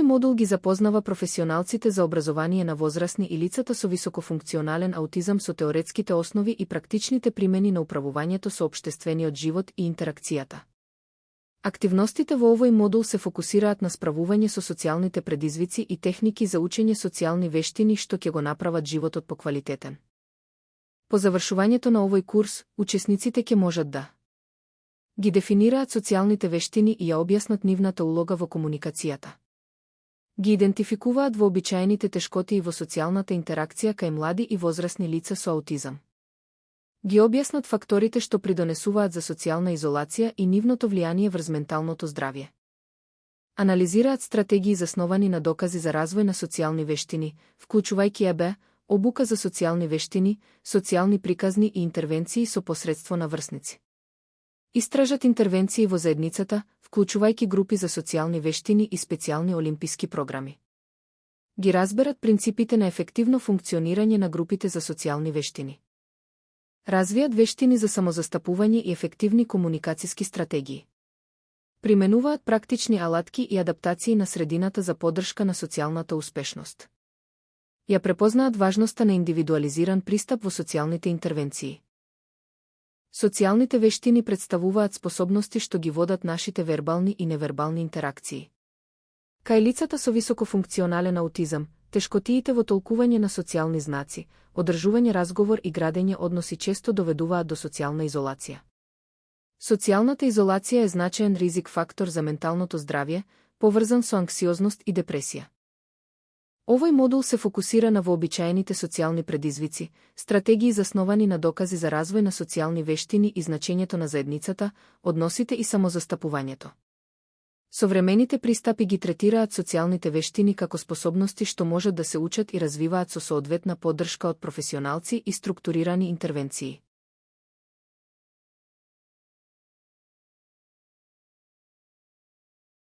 Овој модул ги запознава професионалците за образование на возрастни и лицата со високофункционален аутизам со теоретските основи и практичните примени на управувањето со општествениот живот и интеракцијата. Активностите во овој модул се фокусираат на справување со социјалните предизвици и техники за учење социјални вештини што ќе го направат животот поквалитетен. По завршувањето на овој курс, учесниците ќе можат да ги дефинираат социјалните вештини и ја објаснат нивната улога во комуникацијата. Ги идентификуваат вообичаените тешкоти во социјалната интеракција кај млади и возрастни лица со аутизам. Ги објаснат факторите што придонесуваат за социјална изолација и нивното влијание врз менталното здравје. Анализираат стратегии засновани на докази за развој на социјални вештини, вклучувајќи ЕБ, обука за социјални вештини, социјални приказни и интервенции со посредство на врсници. Истражат интервенции во заедницата, вклучувајќи групи за социјални вештини и специјални олимписки програми. Ги разберат принципите на ефективно функционирање на групите за социјални вештини. Развијат вештини за самозастапување и ефективни комуникациски стратегии. Применуваат практични алатки и адаптации на средината за поддршка на социјалната успешност. Ја препознаат важноста на индивидуализиран пристап во социјалните интервенции. Социјалните вештини представуваат способности што ги водат нашите вербални и невербални интеракции. Кај лицата со високофункционален аутизам, тешкотиите во толкување на социјални знаци, одржување разговор и градење односи често доведуваат до социјална изолација. Социјалната изолација е значаен ризик фактор за менталното здравје, поврзан со анксиозност и депресија. Овој модул се фокусира на вообичаените социјални предизвици, стратегии засновани на докази за развој на социјални вештини и значењето на заедницата, односите и самозастапувањето. Современите пристапи ги третираат социјалните вештини како способности што можат да се учат и развиваат со соодветна поддршка од професионалци и структурирани интервенции.